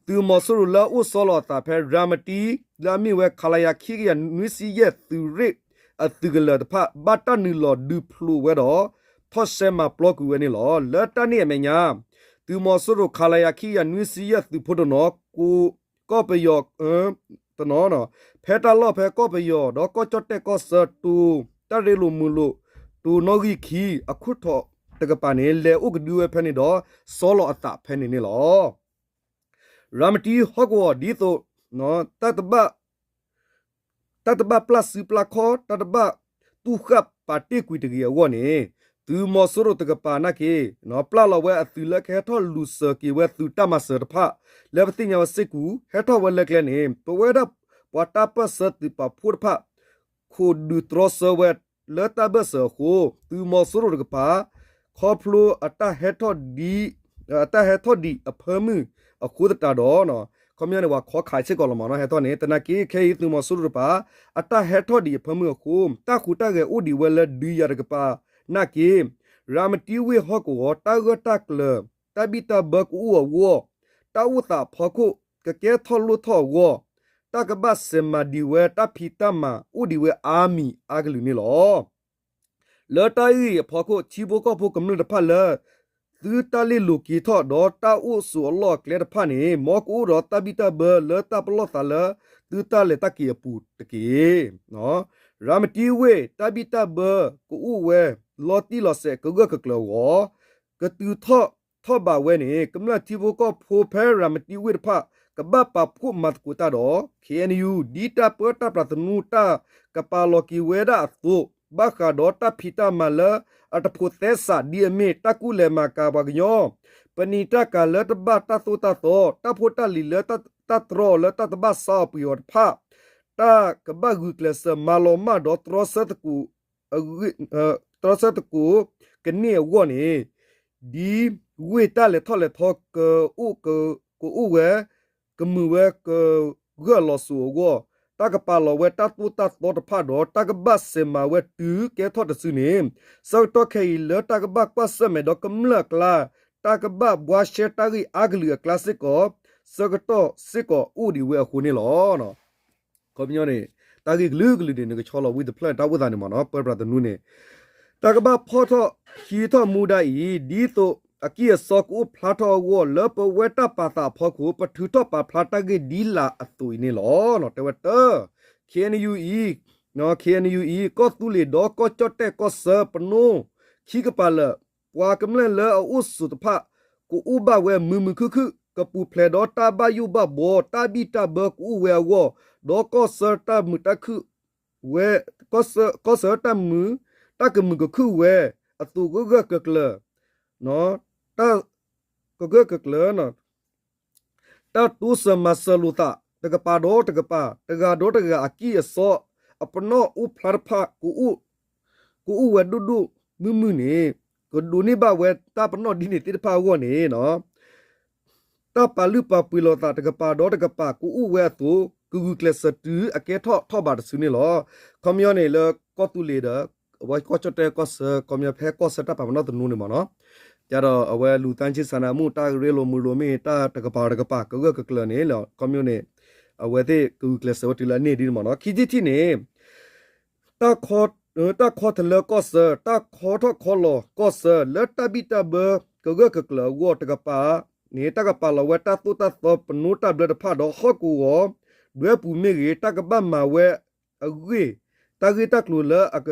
သုးမီၤစိရိၤလၢအအိၣ်ဆီလီၤအသးဖဲရၤမတံ လၢအမ့ၢ်ဝဲ ခလရ ခံကယၤနွံဆံယဲၢ် သုးရ့ၣ်အသုးကလၢၤတဖၣ် ဘၣ်တၢ်နုာ်လီၤဒုးဖျိးဝဲဒီး ထီၣ်ရှဲမၤပျီကွံာ်ဝဲန့ၣ်လီၤ. လၢတၢ်န့ၣ်အမဲာ်ညါ သုးမီၤစိရိၤ ခလရ ခံကယၤနွံဆံယဲၢ် သုးဖိတနီၤ ကီၢ်ပယီၤ တနီၤ ဖဲတၢ်လီၢ်ဖဲကီၢ်ပယီၤ ဒီးကီၢ်ကၠီၣ်တဲၣ်ကီၢ်ဆၢ တိၤ တၢ်ရ့လိာ်မုာ်လိာ် တိၤနီၣ်ဂံၢ်ခံ အခိၣ်ထိးတကပၤန့ၣ် လဲၤအိၣ်ကဒုဝဲဖဲန့ၣ်ဒီး ဆီလီၤအသးဖဲန့ၣ်န့ၣ်လီၤ. ရၤမတံဟီၣ်ကဝီၤ ဒ်သိး တၢ်တဘၣ် တၢ်တဘၣ်ပျၢ်စုပျၢ်ခီၣ် တၢ်တဘၣ်သူၣ်ဃၣ်ပာ်တ့ၢ်ကွံာ်တဂ့ၤအဂီၢ်န့ၣ် သုးမီၤစိရိၤတကပၤနာ်က့ ပျၢ်လီၤဝဲအသုးလၢကဟဲထီၣ်လူၤစၢၤက့ၤဝဲသုးတၢ်မၤစၢၤတဖၣ် လၢပသ့ၣ်ညါဝဲစ့ၢ်ကီး ဟဲထီၣ်ဝဲလၢကျဲန့ၣ် ပဝဲဒၣ်ပှၤတၢ်ပၢၢ်ဆၢသုးပာ်ဖှိၣ်တဖၣ် ခိးဒုးတြီဆၢဝဲ လၢတၢ်ဘၢၣ်စၢၤအဃိ သုးမီၤစိရိၤတကပၤ ခီဖျိအတၢ်ဟဲထီၣ်ဒံး အတၢ်ဟဲထီၣ်ဒံးအဖၢမုၢ်အဃိသတးဒီး ခီပညီန့ၣ် ပှၤခီခးစ့ၢ်ကီးလီၤမ့ၢ်နီၤ ဟဲထီၣ်န့ၣ် သနာ်က့ခဲအံၤ သုးမီၤစိရိၤတကပၤ အတၢ်ဟဲထီၣ်ဒံးအဖၢမုၢ်အဃိ တၢ်ဟူးတၢ်ဂဲၤအိၣ်ဒံးဝဲလၢဒုးယၤတကပၤနာ်က့ ရၤမတံဝ့ၢ်ဟီၣ်ကဝီၤ တၢ်ဂၢၢ်တၢ်ကျၢၤ တၢ်ဘံၣ်တၢ်ဘၢကအိၣ်အဂီၢ် တၢ်အိၣ်သးအဖီခိၣ် ကကဲထီၣ်လိၣ်ထီၣ်အဂီၢ် တၢ်ကဘၣ်စဲးမၤဒံးဝဲ တၢ်ဖံးတၢ်မၤအိၣ်ဒံးဝဲအါမံၤအါကလုာ်န့ၣ်လီၤ. လၢတၢ်ဂ့ၢ်အံၤအဖီခိၣ် ထံဖိကီၢ်ဖိကမျၢၢ်တဖၣ်လၢ သုတၢ်လ့ၢ်လိၤက့ၤထီၣ် ဒီးတၢ်အိၣ်ဆိးအလီၢ်အကျဲတဖၣ်န့ၣ် မ်ကအိၣ်ဒီးတၢ်ဘံၣ်တၢ်ဘၢလၢတၢ်ပလီၢ်သးလၢ သုတၢ်လဲၤတၢ်က့ၤအပူၤတက့ၢ်. ရၤမတံဝ့ၢ် တၢ်ဘံၣ်တၢ်ဘၢကအိၣ်ဝဲ လီၤတံၢ်လီၤဆဲးကဂၢၢ်ကကျၢၤအဂီၢ် ကတုၤထီၣ်ထီၣ်ဘးဝဲန့ၣ် ကမျၢၢ်ထံဖိကီၢ်ဖိဖဲရၤမတံဝ့ၢ်တဖၣ် ကဘၣ်ပာ်ဖှိၣ်မၤသကိးတၢ်ဒီး KNU ဒ်တၢ်ပၢတၢ်ပြးသနူတၢ် ကပာ်လီၤက့ၤဝဲဒၣ်အသိး ဘၣ်ဃးဒီးတၢ်ဖံးတၢ်မၤလၢအတဖိးသဲစးဒ်အမ့ၢ် တၢ်ကူၣ်လဲၤမၤကၤပှၤကညီ ပနံာ်တၢ်ကၤလၢတဘၣ်တၢ်သိၣ်တၢ်သီ တၢ်ဖိတၢ်လံၤလၢတၢ်တြီအီၤလၢတၢ်တဘၣ်ဆါအီၤပှ့ၤအီၤတဖၣ် တၢ်ကဘၣ်ဂုာ်ကျဲးစၢးမၤလီၤမၢ်ဒီးတြီဆၢသကိး တြီဆၢသကိးကန့ၢ်အဂီၢ်န့ၣ် ဒ်ဝ့ၢ်တၢ်လဲၤထီၣ်လဲၤထီကအိၣ်ကအိၣ်ဝဲ ကမုာ်ဝဲကဂၢၢ်လီၤစိၤအဂီၢ် တၢ်ကပာ်လီၤဝဲတၢ်သိၣ်တၢ်သီတဖၣ်ဒီး တၢ်ကဘၣ်စဲးမၤဝဲတုၤကဲထီၣ်တစုန့ၣ် ဆၢကတီၢ်ခဲအံၤလၢတၢ်ကဘၣ်ကွၢ်ဆၢၣ်မဲာ်ဒီးကမျၢၢ်အကျါ တၢ်ကဘၣ်ဘှါရှဲတၢ်ဂ့ၢ်အါကလုာ်အကျါစ့ၢ်ကီး ဆၢကတီၢ်စ့ၢ်ကီးအိၣ်ဒံးဝဲအဃိန့ၣ်လီၤ. ခီပညီန့ၣ် တၢ်ဂ့ၢ်ကလုာ်ကလုာ်န့ၣ် နကဆီလီၤဝံတဖျၢၣ်တၢ်အိၣ်သးန့ၣ်မ့ၢ်နီၤ ပၢပြးသနူန့ၣ် တၢ်ကဘၣ်ဖီၣ်ထီၣ်ဟံးထီၣ်မူဒါအံၤ ဒ်သိးအကံၢ်အစီကအိၣ်ဖျါထီၣ်အဂီၢ် လၢပဝဲတၢ်ပာ်သးအဖီခိၣ် ပထုးထီၣ်ပာ်ဖျါတၢ်ဂ့ၢ်ဒ်လာ်အသိးအံၤန့ၣ်လီၤ. တဲဝဲတၢ KNU အံၤ KNU အံၤ ကီၢ်သူလ့ၤဒီးကီၢ်ကၠီၣ်တဲၣ်ကီၢ်ဆၢပနိ ခံကပၤလၢာ် ပှၤကမျၢၢ်လၢအအိၣ်ဆိးတဖၣ် ကအိၣ်ဘၣ်ဝဲမုာ်မုာ်ခုၣ်ခုၣ် ကပူၤဖျဲးဒီးတၢ်ဘၣ်ယိၣ်ဘၣ်ဘှီ တၢ်ဘံၣ်တၢ်ဘၢကအိၣ်ဝဲအဂီၢ် ဒီးကီၢ်ဆၢတၢ်မုာ်တၢ်ခုၣ်ဝဲ ကီၢ်ဆၢ ကီၢ်ဆၢတၢ်မုာ် တၢ်ကမုာ်ကခုၣ်ဝဲ အသိးဂၢၢ်ဂၢၢ်ကျၢၤကျၢၤ နီၤ တၢ်ကဂၢၢ်ကကျၢၤ တၢ်တိစၢၤမၤစၢၤလိာ်သး တကပၤဒီးတကပၤ တဂၤဒီးတဂၤအကံၢ်အစီ အပနီၣ်အိၣ်ဖျါတဖၣ် ကအိၣ်ဝဲဒိၣ်ဒိၣ်မုၢ်မုၢ်န့ၣ် ကဒိးန့ၢ်ဘၣ်ဝဲတၢ်ပနီၣ်ဒ်န့ၣ်သ့ၣ်တဖၣ်အဂီၢ်န့ၣ် တၢ်ပာ်လုၢ်ပာ်ပှ့ၤလိာ်သးတကပၤဒီးတကပၤ ကအိၣ်ဝဲအသိး ကဂုာ်ကျဲးစၢးတုၤအကဲထီၣ်ထီၣ်ဘးတစုန့ၣ်လီၤ. ခီပညီန့ၣ်လၢကီၢ်သူလ့ၤဒီး အဝဲကီၢ်ကၠီၣ်တဲၣ်ကီၢ်ဆၢ ခီပညီဖဲကီၢ်ဆၢတၢ်ပာ်ပနီၣ်သနူန့ၣ်မ့ၢ်နီၤ, ကဒီးအဝဲလူၤသးဆ့ဆနၢမူ တၢ်ရ့လိာ်မုာ်လိာ်မ့ၢ် တၢ်တကပၤတကပၤ ကဂၢၢ်ကကျၢၤန့ၣ်လီၤ. ခီပညီန့ၣ် အဝဲသ့ၣ်ကဂုာ်ကျဲးစၢးဝဲတုၤလၢအန့ၢ်ဒ်န့ၣ်မ့ၢ်နီၤ. ခံထံၣ်တထံၣ်န့ၣ် တၢ်ခီတလၢကီၢ်ဆၢ တၢ်ခီထီၣ်ခီလီၤကီၢ်ဆၢ လၢတၢ်ဘံၣ်တၢ်ဘၢကဂၢၢ်ကကျၢၤအဂီၢ်တကပၤန့ၣ် တၢ်ကပာ်လီၤဝဲတၢ်သိၣ်တၢ်သီ ပနိတၢ်ဘျၢတဖၣ်ဒီး ဟီၣ်ကဝီၤဒွဲပူၤမ့ၢ်ဂ့ၤ တၢ်ကဘၣ်မၤဝဲအဂ့ၢ် တၢ်ဂ့ၢ်တၢ်ကျိၤလၢအက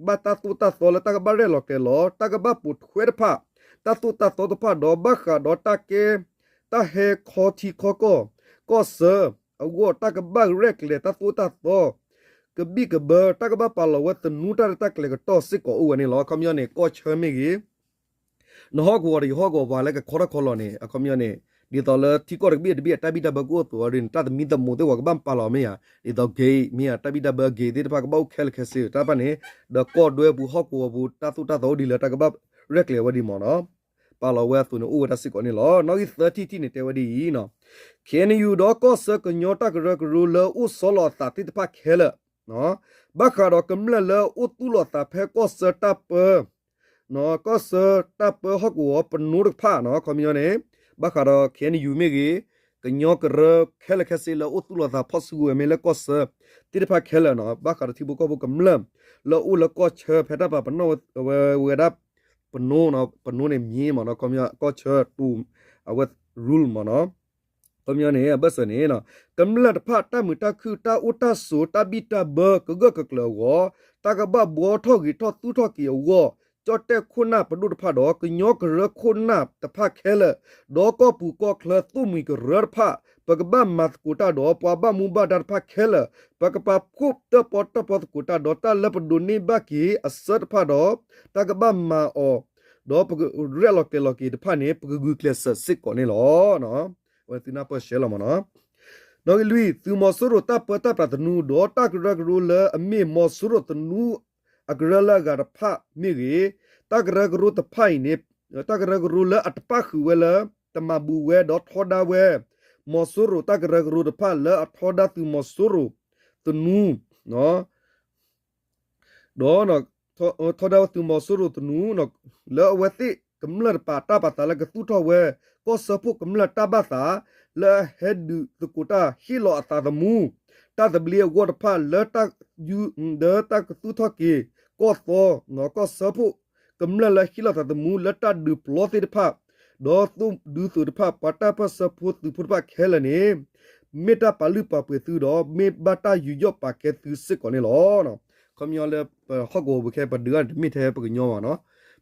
ဘၣ်တၢ်သိၣ်တၢ်သီလၢတၢ်ကဘၣ်ရဲၣ်လီၤကျဲၤလီၤ တၢ်ကဘၣ်ပိာ်ထွဲတဖၣ် တၢ်သိၣ်တၢ်သီတဖၣ်ဒီး ဘၣ်ဃးဒီးတၢ်ကဲ တၢ်ဟဲခီထံခီကီၢ် ကီၢ်ဆၢအဂီၢ် တၢ်ကဘၣ်ရဲၣ်ကျဲၤတၢ်သိၣ်တၢ်သီ ကဘံၣ်ကဘၢ တၢ်ကဘၣ်ပာ်လီၤဝဲသနူတၢ်ရဲၣ်တၢ်ကျဲၤကတီၢ်စ့ၢ်ကီးအိၣ်ဝဲန့ၣ်လီၤ. ခီပညီန့ၣ် ကီၢ်ဆၢမ့ၢ်ဂ့ၤ နဟီၣ်ကဝီၤဒီးယဟီၣ်ကဝီၤ ပှၤလၢကခီထီၣ်ခီလီၤန့ၣ် အခီပညီန့ၣ် ဒ်သိးလၢထံကီၢ်တကဘ့ၣ်တဘ့ၣ် အတၢ်ဘံၣ်တၢ်ဘၢကအိၣ်အသိးအီၤဒ်န့ၣ် တၢ်သမံသမိးသ့ၣ်ပှၤကဘၣ်ပာ်လီၤမ့ၢ်ဧါ, ဒ်သိး gate မ့ၢ်ဧါ တၢ်ဘံၣ်တၢ်ဘၢ gate သ့ၣ်တဖၣ်ကဘၣ်အိၣ်ခဲလၢာ်ခဲဆ့တၢ်တဖၣ်န့ၣ် ဒီးကီၢ်ဒွဲပူၤဟီၣ်ကဝီၤပူၤ တၢ်သိၣ်တၢ်သီအိၣ်ဒ်လၢတၢ်ကဘၣ်ရဲၣ်ကျဲၤဝဲဒ်မ့ၢ်နီၤ ပာ်လီၤဝဲအသိးန့ၣ် အိၣ်ဝဲဒၣ်စ့ၢ်ကီးန့ၣ်လီၤ. နီၣ်ဂံၢ်သၢထံၣ်တထံၣ်န့ၣ် တဲဝဲဒ်အံၤ, ခ့ၣ်အဲၣ်ယူၣ် ဒီးကီၢ်ဆၢကညီတၢ်ကရၢကရိလၢအိၣ်ဆီလီၤအသးသ့ၣ်တဖၣ်ခဲလၢာ် ဘၣ်ဃးဒီးကမျၢၢ်လၢအိၣ်သူၣ်လီၤသးဖဲကီၢ်ဆၢတၢ်ပၢ ကီၢ်ဆၢတၢ်ပၢဟီၣ်ကဝီၤပနိတဖၣ်နီၤ ခီပညီန့ၣ် ဘၣ်ဃးဒီး ခ့ၣ်အဲၣ်ယူၣ် မ့ၢ်ဂ့ၤ ကညီကရၢခဲလၢာ်ခဲဆ့လၢအိၣ်သူၣ်လီၤသးဖီၣ်စုကဝဲၤမ့ၢ်လၢကီၢ်ဆၢသ့ၣ်တဖၣ်ခဲလၢာ်နီၤ ဘၣ်ဃးဒီးထံဖိကီၢ်ဖိကမျၢၢ် လၢအိၣ်လၢကီၢ်ဆၢဖဲတၢ်ပာ်ပနီၣ်ဝဲဝဲဒၣ် ပနိ ပနိန့ၣ်မ့ၢ်မ့ၢ်နီၤ ခီပညီ ကီၢ်ဆၢတူ အဝဲ rule မ့ၢ်နီၤ ခီပညီန့ၣ် အဘၢၣ်စၢၤန့ၣ် ကမျၢၢ်တဖၣ်တၢ်မုာ်တၢ်ခုၣ် တၢ်အိၣ်တၢ်ဆိး တၢ်ဘံၣ်တၢ်ဘၢ ကဂၢၢ်ကကျၢၤအဂီၢ် တၢ်ကဘၣ်ဘှီထီၣ်ဂ့ၤထီၣ်သူၣ်ထီၣ်က့ၤအဂီၢ် ကၠီၣ်တဲၣ်ခိၣ်နၢ်ပဒိၣ်တဖၣ်ဒီး ကညီကရၢခိၣ်နၢ်တဖၣ်ခဲလၢာ် ဒီးကီၢ်ပူၤကီၢ်ချၢသိၣ်မှံၤကရၢတဖၣ် ပကဘၣ်မၤသကိးတၢ်ဒီး ပှၤဘၣ်မူဘၣ်ဒါတဖၣ်ခဲလၢာ် ပကပာ်ဖှိၣ်တၢၣ်ပီၣ်တၢၣ်ပီသကိးတၢ်ဒီး တၢ်လၢပဒိးန့ၢ်ဘၣ်က့ၤအဆၢတဖၣ်ဒီး တၢ်ကဘၣ်မၤအီၤ ဒီးပကရဲၣ်လီၤကျဲၤလီၤက့ၤတဖၣ်န့ၣ် ပကဂုာ်ကျဲးစၢးစ့ၢ်ကီးန့ၣ်လီၤ. အဝဲသုနၢ်ပၢၢ်ရှဲလီၤမ့ၢ်နီၤ. နီၣ်ဂံၢ်လွံၢ် သုးမီၤစိရိၤတၢ်ပၢတၢ်ပြးသနူ ဒီးတၢ်ကရၢကရိလၢအမ့ၢ်မီၤစိရိၤသနူအကရၢလၢအဂၤတဖၣ်မ့ၢ်ဂ့ၤ, တၢ်ကရၢကရိတဖၣ်အံၤန့ၣ် တၢ်ကရၢကရိလၢအတပၣ်ဃုာ်ဝဲလၢ တမၤဘူးဝဲဒီးထီဒါဝဲ မီၤစိရိၤတၢ်ကရၢကရိတဖၣ်လၢအထီဒါသုးမီၤစိရိၤသနူ ဒီး ထီဒါဝဲသုးမီၤစိရိၤသနူ လၢအဝဲသ့ၣ်ကမျၢၢ်တပၤတၢ်ပာ်သးလၢကသူၣ်ထီၣ်ဝဲ ကီၢ်စၢဖှိၣ်ကမျၢၢ်တၢ်ဘၣ်သး လၢအဟဲဒုးသကိးတၢ်ဟ့ၣ်လီၤအသးသမူ တၢ်သဘျ့အဂီၢ်တဖၣ်လၢ လၢတၢ်ကသူၣ်ထီၣ်က့ၤ ကီၢ်သီ ကီၢ်စၢဖှိၣ်ကမျၢၢ်လၢဟ့ၣ်လီၤသးသမူလၢတၢ်ဒုးပျီသ့ၣ်တဖၣ် ဒီးဒုးသုးတဖၣ် ပှၤတၢ်ပၢၢ်ဆၢဖိသုးဖိတဖၣ်ခဲလၢာ်န့ၣ် မ့ၢ်တၢ်ပာ်လုၢ်ပာ်ပှ့ၤသုဒီး မ့ၢ်ဘၣ်တၢ်ယူးယီၣ်ပာ်ကဲသုစ့ၢ်ကီးန့ၣ်လီၤ. ခီပညီလၢပဟီၣ်ကဝီၤပူၤခဲ ပဒုးဂၤန့ၣ် တမ့ၢ်ထဲပကညီဘၣ်နီၤ,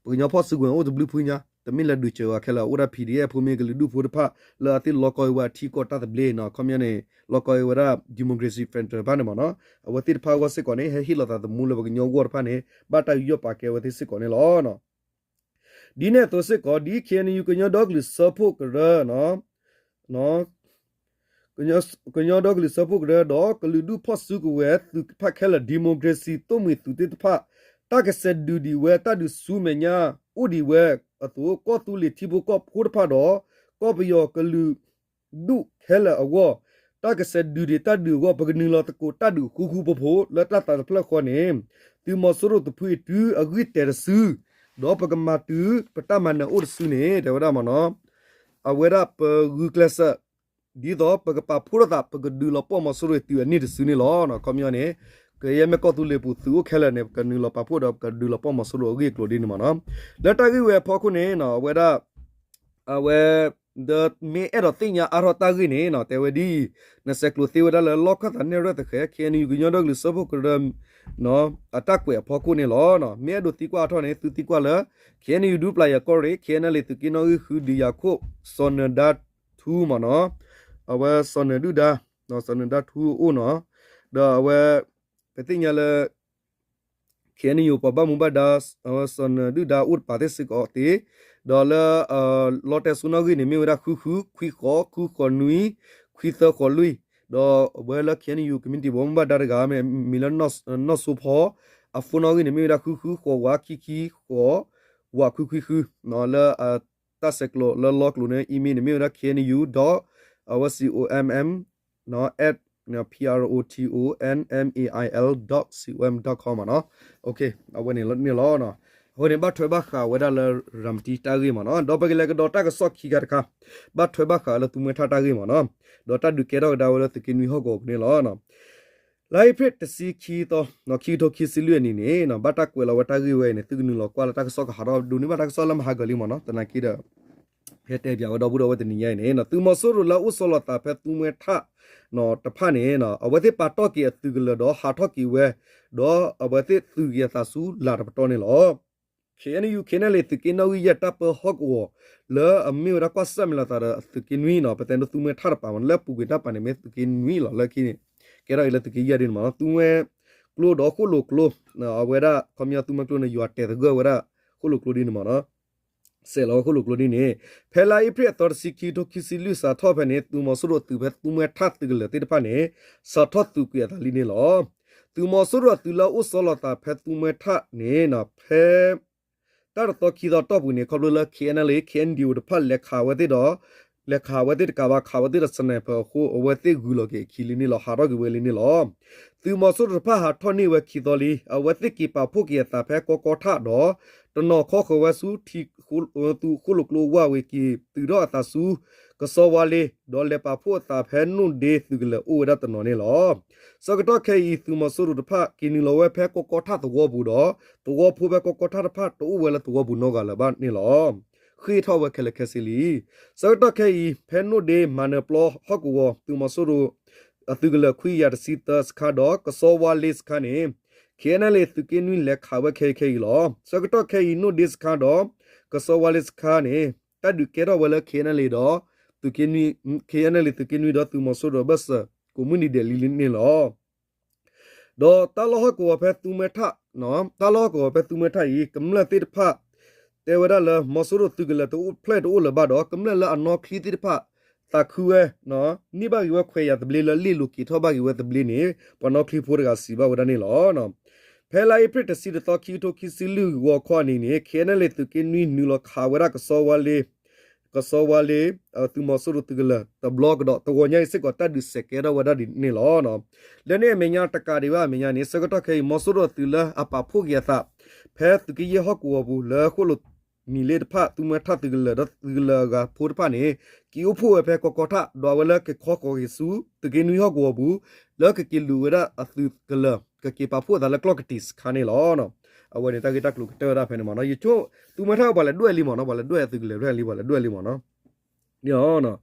ပကညီဖီၣ်စုကဝဲၤအိၣ်တဘျုးဖုညါ တမ့ၢ်လၢဒုးစၢၤဝဲခဲလၢာ် အိၣ်ဒၣ် ပီၣ်ဒံၣ်အဲၣ်ဖိ မ့ၢ်ကလုာ်ဒူၣ်ဖိတဖၣ် လၢအသ့ၣ်လီကီဝဲအထံကီၢ်တၢ်သဘျ့နီၤ, ခီပညီန့ၣ် လီကီဝဲဒၣ် democracy federal တဖၣ်န့ၣ်မ့ၢ်နီၤ, အဝဲသ့ၣ်တဖၣ်အဂီၢ်စ့ၢ်ကီးန့ၣ် ဟဲဟ့ၣ်လီၤသးသမူလၢပကညီဂီၢ်တဖၣ်န့ၣ် ဘၣ်တၢ်ယူးယီၣ်ပာ်ကဲအဝဲသ့ၣ်စ့ၢ်ကီးန့ၣ်လီၤ. ဒ်န့ၣ်အသိးစ့ၢ်ကီး ဒ် ခ့ၣ်အဲၣ်ယူၣ် ကညီဒီကလုာ်စၢဖှိၣ်ကရၢ ကညီဒီကလုာ်စၢဖှိၣ်ကရၢ ဒီးကလုာ်ဒူၣ်ဖီၣ်စုကဝဲၤသုးတဖၣ်ခဲလၢာ် democracy သိၣ်မှံၤသုးသ့ၣ်တဖၣ် တၢ်ကဆဲးဒုးဒံးဝဲ တၢ်ဒုးဆူမဲာ်ညါအိၣ်ဒံးဝဲအသိး ကီၢ်သူလ့ၤထံဖိကီၢ်ဖိတဖၣ်ဒီး ကီၢ်ပယီၤကလုာ်ဒူၣ်ခဲလၢာ်အဂီၢ် တၢ်ကဆဲးဒုးဒံးတၢ်ဒုးအဂီၢ် ပကနုာ်လီၤသကိးတၢ်ဒုးဃူဃူဖိးဖိး လၢတၢ်သးတဖျၢၣ်ဃီန့ၣ် သုးမီၤစိရိၤတဖုအံၤတုၤအဂံၢ်တဲာ်တစု ဒီးပကမၤတုၤပတၢ်မၤနၢၤအိၣ်တစုန့ၣ် တဲဝဲဒၣ်မ့ၢ်နီၤ အဝဲဒၣ်ပဂုာ်ကျဲးစၢး ဒ်သိးပကပာ်ဖှိၣ်ထီၣ်သး ပကဒုးလီၤပှီၢ်မီၤစိရိၤတုၤအန့ၣ်တစုန့ၣ်လီၤ. ခီပညီန့ၣ် ကယဲၢ်မ့ၢ်ကီၢ်သူလ့ၤပူၤသုးအိၣ်ခဲလၢာ်န့ၣ် ပကနုာ်လီၤပာ်ဖှိၣ်ဒီး ပကဒုးလီၤပှီၢ်မီၤစိရိၤအဂ့ၢ်အကျိၤဒ်န့ၣ်မ့ၢ်နီၤ. လၢတၢ်ဂ့ၢ်ဝဲအဖီခိၣ်န့ၣ် အဝဲဒၣ် အဝဲ ဒီးမ့ၢ်အဲၣ်ဒိးသ့ၣ်ညါအါထီၣ်တၢ်ဂ့ၢ်န့ၣ် တဲဝဲဒ်အံၤ, နဆဲးကျိးသ့ဝဲဒၣ်လၢလီၢ်ခၢၣ်သးနဲၣ်ရွဲၣ်သဃဲး ခ့ၣ်အဲၣ်ယူၣ် ကညီဒီကလုာ်စၢဖှိၣ်ကရၢ အတၢ်ကွဲးအဖီခိၣ်န့ၣ်လီၤ. မ့ၢ်အဲၣ်ဒိးသံကွၢ်အါထီၣ်န့ၣ် သုသံကွၢ်လၢ ခ့ၣ်အဲၣ်ယူၣ် ဒူပျၢ်ယၤကီၢ်ရ့ၣ် ခ့ၣ်အဲၣ်ယူၣ် သုးက့နီၣ်ဂံၢ်ဃု ဒုးယၤခိၣ် စီၤနၢၤဒါထူမ့ၢ်နီၤ, အဝဲစီၤနၢၤဒုၣ်ဒါ စီၤနၢၤဒါထူအအိၣ်နီၤ, ဒီးအဝဲ ပသ့ၣ်ညါလၢ ခ့ၣ်အဲၣ်ယူၣ် ပှၤဘၣ်မူဘၣ်ဒါ စီၤနၢၤဒုၣ်ဒါအိၣ်တပၤသ့ၣ်စ့ၢ်ကီးသ့, ဒီးလၢ လီတဲစိနီၣ်ဂံၢ်န့ၣ် မ့ၢ်ဝဲဒၣ် ဃုဃု, ခွံဃိး, ခွံဃိးနွံ, ခွံသၢဃိးလွံၢ်, ဒီးအဝဲလၢ ခ့ၣ်အဲၣ်ယူၣ် community ဘၣ်မူဘၣ်ဒါတဂၤ မ့ၢ်လၢ နီၢ်စိဖီ, အ phone နီၣ်ဂံၢ်န့ၣ် မ့ၢ်ဝဲဒၣ် ဃုဃုဃိးဝး ခံခံဃိး ဝးခွံခွံဃု, လၢ တၢ်ဆဲးကျိးလၢလီကျိၤန့ၣ် email န့ၣ် မ့ၢ်ဝဲဒၣ် ခ့ၣ်အဲၣ်ယူၣ် dot အဝဲ စီၣ်အိၣ်အၣ်မၣ် at ပီၣ်အၣ်အိၣ်ထံၣ်အိၣ် အၣ်မၣ်အၣ် dot စီၣ်အိၣ်အၣ်မၣ် dot com မ့ၢ်နီၤ. အဝဲန့ၣ်လီၤ. အဃိန့ၣ် ဘၣ်ထွဲဘၣ်ဃးဝဲဒၣ်လၢ ရၤမတံတၢ်ဂ့ၢ်မ့ၢ်နီၤ. ဒီးပကလဲၤကဒီးတၢ်ကစီၣ်ခံခါတခါ, ဘၣ်ထွဲဘၣ်ဃးလၢသူမှဲထၣ်တၢ်ဂ့ၢ်မ့ၢ်နီၤ, ဒီးတၢ်ဒုးကဲထီၣ်ကဒါဝဲလၢသုးက့နွံဟီၣ်ကဝီၤပူၤန့ၣ်လီၤ. လါအ့ဖြ့ၣ်တဆံခံသီ, ခံကထိခံဆံလွံၢ်အနံၣ်န့ၣ် ဘၣ်တၢ်ကွဲးလီၤဝဲတၢ်ဂ့ၢ်ဝဲအံၤန့ၣ် သုကနုာ်လီၤကွၢ်လၢတၢ်ကစီၣ်ကဟးထီၣ်ဒိးန့ၢ်ဘၣ်တၢ်ကစီၣ်လၢမဟါဂီၤလံမ့ၢ်နီၤ, သနာ်က့ဒီး ဟဲတဲပၠးဝဲဒီပုၢ်ဒီဝဲၢ်တနံၤညါအံၤန့ၣ် သုးမီၤစိရိၤလၢအအိၣ်ဆီလီၤသးဖဲသူမှဲထၣ်တဖၣ်န့ၣ် အဝဲသ့ၣ်ပာ်တ့ၢ်က့ၤအသုးကလၢၤဒီးဟးထီၣ်က့ၤဝဲ, ဒီးအဝဲသ့ၣ်သုးက့ၤအသးဆူလၢ်တပတီၢ်န့ၣ်လီၤ. ခ့ၣ်အဲၣ်ယူၣ် ခ့ၣ်အဲၣ်လ့ၣ် သုးက့နီၣ်ဂံၢ်ယဲၢ်တၢ်ပၢဟီၣ်ကဝီၤ လၢအမ့ၢ်ဝဲဒၣ်ကွၢ်ဆၢၣ်မဲာ်လိာ်သးဒီးသုးက့နွံနီၤ, ပတဲဒိသူမှဲထၣ်တပၤမ့ၢ်နီၤ, လၢအပူၤကွံာ်တၢ်ပာ်န့ၣ် မ့ၢ်သုးက့နွံလီၤ. လၢခံန့ၣ် ကဲထီၣ်အံၤလၢသုးက့ယဲၢ်ဒ်န့ၣ်မ့ၢ်နီၤ, သူမှဲကျိဒီးဃိၣ်လိာ်ကျိ, အဝဲဒၣ်ခီပညီသူမှဲကျိန့ၣ် ယွၤတဲာ်သဂၢၢ်ဝဲဒၣ်ဃိၣ်လိာ်ကျိဒ်န့ၣ်မ့ၢ်နီၤ, စဲးလီၤဝဲဃိၣ်လိာ်ကျိဒ်န့ၣ်, ဖဲလါအ့ဖြ့ၣ်အသီတဆံခံကထိခံဆံလွံၢ်စးထီၣ်ဖဲန့ၣ် သုးမီၤစိရိၤအသုးဖဲသူမှဲထၣ်သုးကလၢၤသ့ၣ်တဖၣ်န့ၣ် စးထီၣ်သုးကွံာ်အသးလံန့ၣ်လီၤ. သုးမီၤစိရိၤအသုးလၢအအိၣ်ဆီလီၤသးဖဲသူမှဲထၣ်န့ၣ် ဖဲ တၢ်တသီခံသီတီၢ်ပူၤန့ၣ် ခီဖျိလၢ ခ့ၣ်အဲၣ်အလ်အ့ ခ့ၣ်အဲၣ်ဒိၣ်တဖၣ်လဲၤခးဝဲသ့ၣ်ဒီး လဲၤခးဝဲသ့ၣ်တကးဘၣ် ခးဝဲသ့ၣ်ဒီး sniper အဃိ အဝဲသ့ၣ်ဂုၤလီၤက့ၤအခံလံန့ၣ်လီၤ, ဟးထီၣ်က့ၤဝဲလံန့ၣ်လီၤ. သုးမီၤစိရိၤတဖၣ်ဟးထီၣ်န့ၢ်ဝဲခံသီလံ, အဝဲသ့ၣ်က့ၤပာ်ဖှိၣ်က့ၤအသးဖဲကီကီထၣ်ဒီး တနီၤခီဃၢၤဝဲဆူ ထံဃိၣ်လိာ်ကျိဝၢ်ဝံၤက့ၤ သုးထီၣ်အသးဆူ ကစီဝါလ့ ဒီးလဲၤပာ်ဖှိၣ်အသးဖဲနိၣ်ဒ့သုးကလၢၤအိၣ်ဝဲဒၣ်တနီၤန့ၣ်လီၤ. ဆၢကတီၢ်ခဲအံၤ သုးမီၤစိရိၤတဖၣ် က့ၤနုာ်လီၤဝဲဖဲကီကီထၣ်သဝီပူၤဒီး သဝီဖိဖဲကီကီထၣ်တဖၣ်တအိၣ်ဝဲလၢသဝီပူၤနီတဂၤလၢၤဘၣ်န့ၣ်လီၤ. ဃ့ၢ်ထီၣ်ဝဲခဲလၢာ်ခဲဆ့လံ. ဆၢကတီၢ်ခဲအံၤ ဖဲနိၣ်ဒ့မၤနၢၤပျီဟီၣ်ကဝီၤ သုးမီၤစိရိၤ အသုးကလၢၤခွံကယၤတဆံသၢစခါဒီး ကစီဝါလ့စခါန့ၣ် ခ့ၣ်အဲၣ်အလ်အ့ သုးက့နွံလဲၤခးဝဲခဲအံၤခဲအံၤလီၤ. ဆၢကတီၢ်ခဲအံၤ နိၣ်ဒ့စခါဒီး ကစီဝါလ့စခါန့ၣ် တၢ်ဒုးကဲထီၣ်ဝဲလၢ ခ့ၣ်အဲၣ်အလ်အ့ ဒီး ခ့ၣ်အဲၣ်အလ်အ့ သုးက့နွံဒီးသုးမီၤစိရိၤအဘၢၣ်စၢၤ ကိးမုၢ်နံၤဒဲးလံန့ၣ်လီၤ. ဒီးတၢ်လီၢ်ဟီၣ်ကဝီၤဖဲသူမှဲထၣ်, တၢ်လီၢ်ဟီၣ်ကဝီၤဖဲသူမှဲထၣ်အံၤ ကမျၢၢ်သ့ၣ်တဖၣ် တဲဝဲဒၣ်လၢ မီၤစိရိၤသုးကလၢၤတအိၣ်ဖျဲၣ်တအိၣ်လၢၤဘၣ်ဒီး ကမျၢၢ်လၢအနီၣ်ချံသ့ၣ်တဖၣ် သးခုဝဲ န့ၢ်ဘၣ်က့ၤဝဲခွဲးယာ်သဘျ့လၢလ့ၣ်လိၤက့ၤထီၣ်ဘၣ်က့ၤဝဲသဘျ့န့ၣ် ပှၤနီၣ်ချံဖိတဂၤစံးဘၣ်ဝဲဒၣ်န့ၣ်လီၤ. ဖဲလါအ့ဖြ့ၣ်တဆံတသီ ခံကထိခံဆံလွံၢ်ဂီၤခီအနံၤန့ၣ် ခ့ၣ်အဲၣ်အလ်အ့ သုးက့နွံ နုာ်လီၤခးဝဲဒၣ်ကစီဝါလ့ ကစီဝါလ့ သုးမီၤစိရိၤသုးကလၢၤတဘျီကဒီး တဂီၤညါအံၤစ့ၢ်ကီး တၢ်ဒုးစဲးကဲထီၣ်ဝဲဒၣ်ဒ်န့ၣ်လီၤ. လၢန့ၣ်အမဲာ်ညါတကးဒံးဘၣ်အမဲာ်ညါန့ၣ် ဆၢကတီၢ်ခဲအံၤ မီၤစိရိၤသုးလၢအပာ်ဖှိၣ်က့ၤအသး ဖဲသုးက့ယဲၢ်ဟီၣ်ကဝီၤပူၤ လၢဃိၣ်လိာ်နံၤလ့တဖၣ် သူမှဲထၣ်သုးကလၢၤဒီးသုးကလၢၤအဂၤဖိတဖၣ်န့ၣ် က့ၤအိၣ်ဖှိၣ်ဝဲဖဲကီကီထၣ် ဒီးအဝဲလၢကခီဃီၤက့ၤဆူ သုးက့နွံဟီၣ်ကဝီၤပူၤ လၢကက့ၤလူၤဝဲဒၣ်အသုးကလၢၤ ကက့ၤပာ်ဖှိၣ်အသးလၢကျီၢ်ကတံာ်စခါန့ၣ်လီၤ. အဝဲန့ၣ်တၢ်ဂ့ၢ်တၢ်ကျိၤကတၢၢ်ဝဲဒၣ်ဖဲန့ၣ်မ့ၢ်နီၤ. ယဆိ သူမှဲထၣ်ပှၤလဲၤဒွဲၣ်လံမ့ၢ်နီၤ, ပှၤလဲၤဒွဲၣ်သုးကလၢၤဖဲလံ ပှၤလဲၤဒွဲၣ်လံမ့ၢ်နီၤ.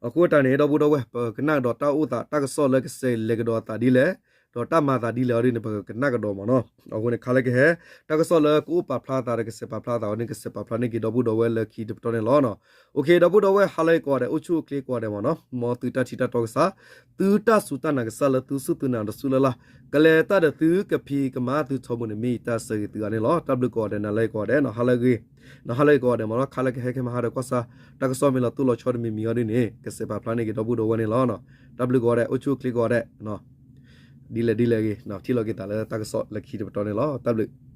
အဃိတၢ်န့ၣ် ဒီပုၢ်ဒီဝဲၢ် ပကနၣ်ကဒီးတၢ်အိၣ်သး တၢ်ကစီၣ်လၢကစဲးလဲၤကဒီးအသးဒ်လဲၣ်, ဒီးတၢ်မၤသးဒ်လဲၣ်အီၤဒ်န့ၣ် ပကနၣ်ကဒီးမ့ၢ်နီၤ. အဃိန့ၣ် ခါလၢကဟဲ တၢ်ကစီၣ်လၢကအိၣ်ပာ်ဖျါသးဒီး ကစဲးပာ်ဖျါသးအီၤန့ၣ် ကစဲးပာ်ဖျါန့ၢ်က့ၤဒီပုၢ်ဒီဝဲၢ်လၢခံတပတီၢ်န့ၣ်လီၤ. အိၣ်ခ့ ဒီပုၢ်ဒီဝဲၢ် ဟါလၢအဂ့ၤကိးဂၤဒဲး အိၣ်ဆူၣ်အိၣ်ချ့ကိးဂၤဒဲးမ့ၢ်နီၤ. မ်သုတၢ်ထံၣ်တၢ်တီကစၢ် သုတၢ်စူၢ်တၢ်နာ်ကစၢ်လၢသုစူၢ်သုနာ်တစူၢ်လၢ်လၢ် ကလဲၤတၢ်ဒီးသုကဖံးကမၤသုထီဘိန့ၣ် မ့ၢ်ယတၢ်ဆၢဂ့ၤသုဂၤန့ၣ်လီၤ. တၢ်ဘျုးကိးဂၤဒဲး နၤလၢအဂ့ၤကိးဂၤဒဲးနီၤ, ဟါလၢအဂ့ၤ, နီၤ ဟါလၢအဂ့ၤကိးဂၤဒဲးမ့ၢ်နီၤ. ခါလၢကဟဲခဲမဟါဒီးကွၢ်စၢ် တၢ်ကစီၣ်မ့ၢ်လီၤတိၢ်လီၤဆီတမံၤမံၤအီၤဒ်န့ၣ် ကစဲးပာ်ဖျါန့ၢ်က့ၤဒီပုၢ်ဒီဝဲၢ်န့ၣ်လီၤ. တၢ်ဘျုးကိးဂၤဒဲး အိၣ်ဆူၣ်အိၣ်ချ့ကိးဂၤဒဲး ဒ်လဲၣ်ဒ်လဲၣ်ဂ့ၤ ထံၣ်လိာ်က့ၤသးလၢတၢ်ကစီၣ်လၢခံတပတီၢ်န့ၣ်လီၤ. တၢ်ဘျုး